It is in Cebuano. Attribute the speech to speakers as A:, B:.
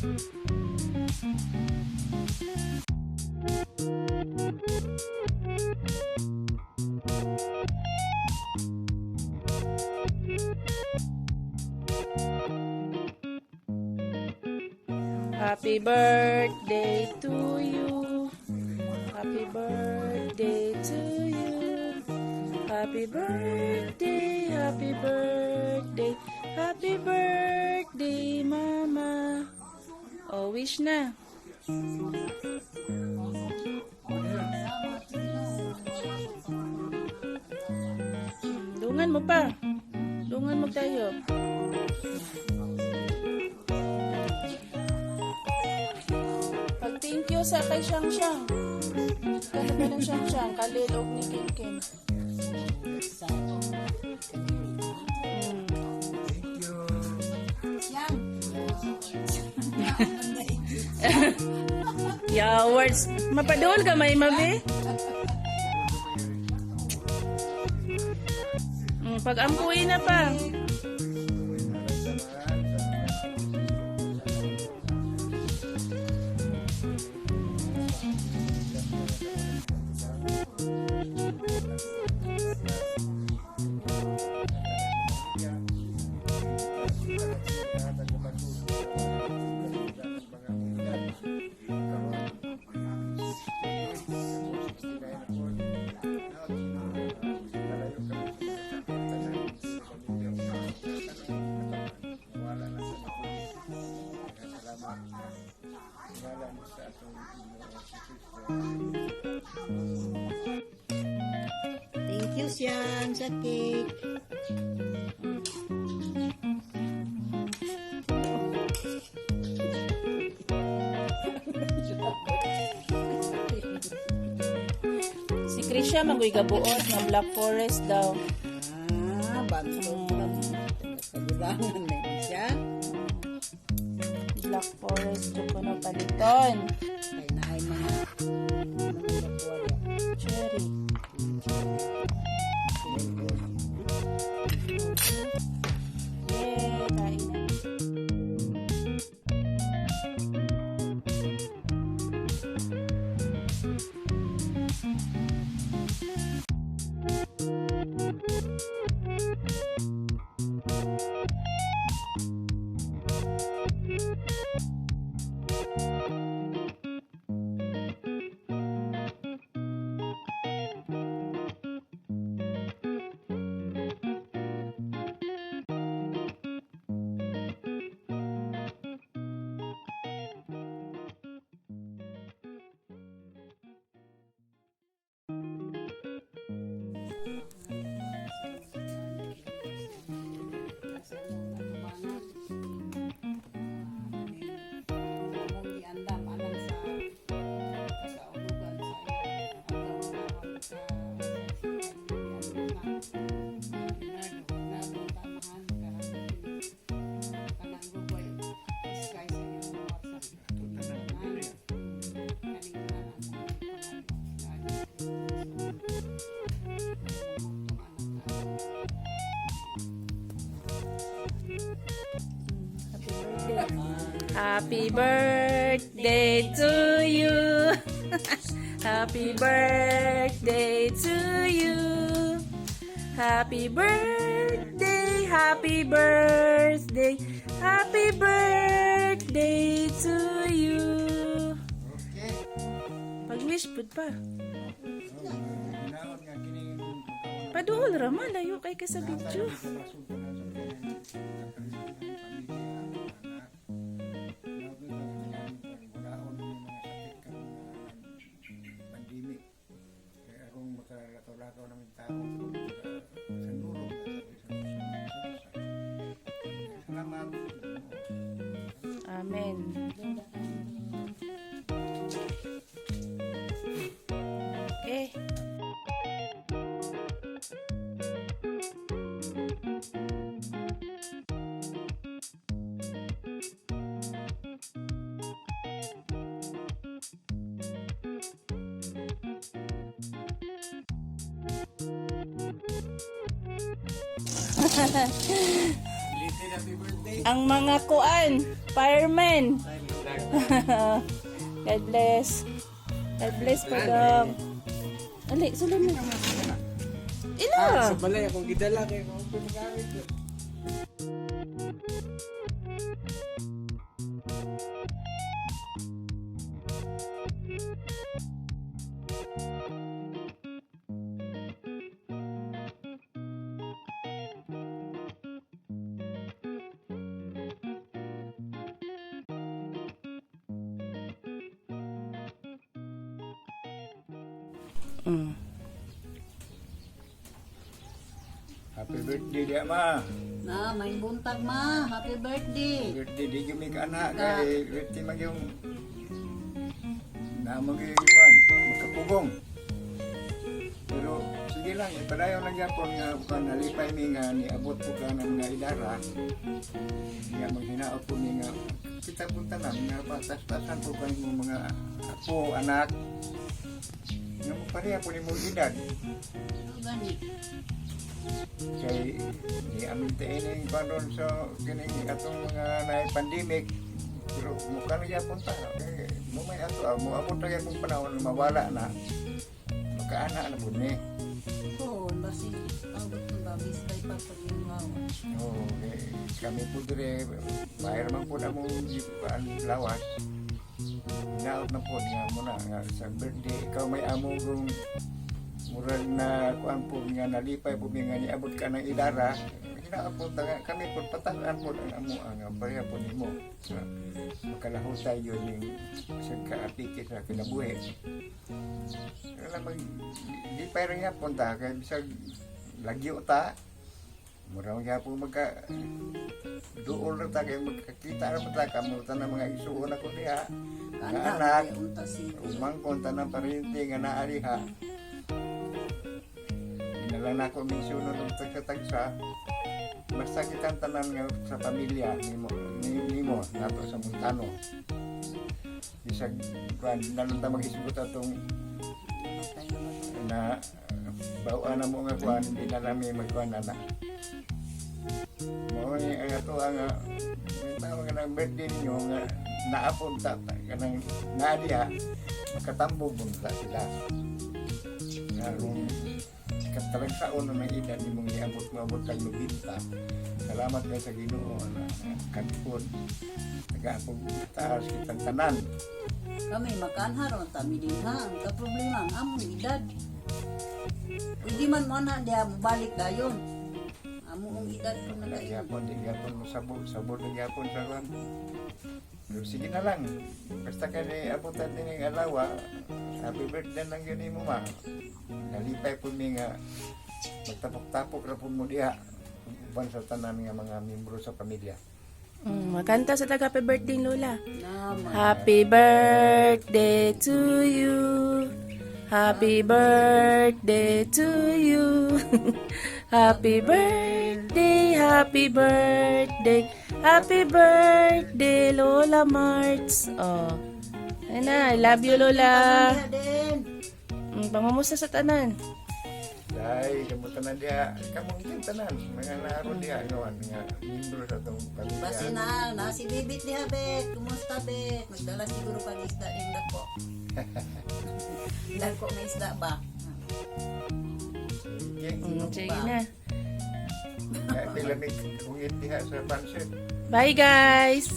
A: Happy birthday to you. Happy birthday to you. Happy birthday, happy birthday, happy birthday, Mama. Oh, wish na. Dungan mo pa. Dungan mo tayo. Pag thank you sa kay Shang Shang. Kano ba ng Shang Shang? Kalil og ni King King.
B: Thank you.
A: Yeah, words. Mapadol ka may mabi. Pag ampuin na pa.
C: Thank you, Sian, sa cake.
A: Si Krisha magoy gabuot nga Black Forest daw.
C: Ah, bantog na. Kagulangan na yun siya.
A: Black Forest jud kuno paliton.
C: Kay naay mga nakuha niya.
A: Cherry. Yay, kain na.
C: Among giandam alang sa kasaulugan sa iyang sa
A: Happy birthday to you. Happy birthday to you. Happy birthday, happy birthday, happy birthday to you.
B: Okay.
A: Pag-wish pud pa.
B: Ginaon nga kini
A: Paduol ra man, layo kay ka sa video.
B: Pandemic. Kaya akong makalakaw-lakaw namin tao sa nurog na salamat.
A: Amen. Okay.
B: Happy birthday.
A: Ang mga kuan, fireman. God bless. God bless po, Dong. Ali, sulod na. Ila!
D: Sa balay akong gidala kay kung pinagamit.
B: Happy birthday diya ma.
C: Na, may buntag ma. Happy birthday.
B: Birthday di jud mi ka anak kay birthday man yung na mag-iwan, magkapugong. Pero sige lang, ipadayon lang gyapon nga kuan nalipay mi nga niabot po ka ng mga idara. Nga maghinaot po mi nga kita po tanan nga patas-tasan po ka nimo mga apo, anak. Nga mo pareha po nimo edad.
C: Ano gani?
B: Kay ni amin tiining karon sa kining atong mga naay pandemic, pero mukha na gyapon ta kay mo may ato mo abot ra gyapon panahon nga mawala na, makaana na pud ni.
C: Oo, basi abot ng babis kay pa pag yung wawa.
B: Oo, kay kami po dire bayar man po na mo ang lawas. Hinaot na po nga mo na nga sa birthday ikaw may amo kung murag na kuan po nga nalipay po mi nga niabot ka ng idara. Hinaot po ta nga kami po patasan po ang amo ang pareha po nimo sa makalahutay yun yung sa kaapike sa kinabuhi. Kaya mag lipay rin nga punta kay bisag lagyo ta, mura man gyapon magka duol ra ta kay magkakita ra man ta kamo tanan mga igsuon ako diha, mga
C: Kaana,
B: anak,
C: kay unta si
B: umangkon tanang parente nga naa diha. Dinala na ako minsunon og tagsa-tagsa. Basta kitang tanan nga sa pamilya nimo nimo nato sa Montano. Bisag kuan nalang ta magisgot atong
C: Namatay na ba to?
B: Na bawaan na mo nga kuan di na nami magkuan na na. Mao ni ang ato ang may tawag nga ng birthday ninyo nga naapon ta kanang naa diha makatambog mo ta sila. Nga rong katalagsaon na ng edad nimong niabot moabot kag 90. Salamat kay sa Ginoo na kami pod nagaapog taas kitang tanan.
C: Kami makanha ron ta mi dinha ang ka problema ang among edad. Pwede man mo na diha mobalik dayon. Amo ang edad ko na
B: Wala
C: dayon.
B: gyapon, di gyapon mo sabog, sabog na gyapon sa kuan. Pero sige na lang. Basta ka ni abutan din ng alawa, happy birthday lang yun mo ma. Nalipay po mi nga magtapok-tapok ra po mo diha uban sa tanan nga mga miyembro sa pamilya.
A: Magkanta sa tag happy birthday, Lola.
C: Na ma.
A: Happy birthday to you. Happy birthday to you. Happy birthday, happy birthday. Happy birthday, Lola Marts. Oh. Ayun na, I love you, Lola.
C: Diha din.
A: Pangumusta sa tanan?
B: Dahil kamo tanan diha, kamo kitang tanan, mga naroon diha ngawan nga miyembro sa atong pamilya.
C: Basi na na si Bibit diha bet. Kumusta bet? Magdala siguro pag isda din dako. Dako nga isda ba?
B: Sige,
A: Sige na.
B: kaya pilamig kung diha sa pansit.
A: Bye, guys!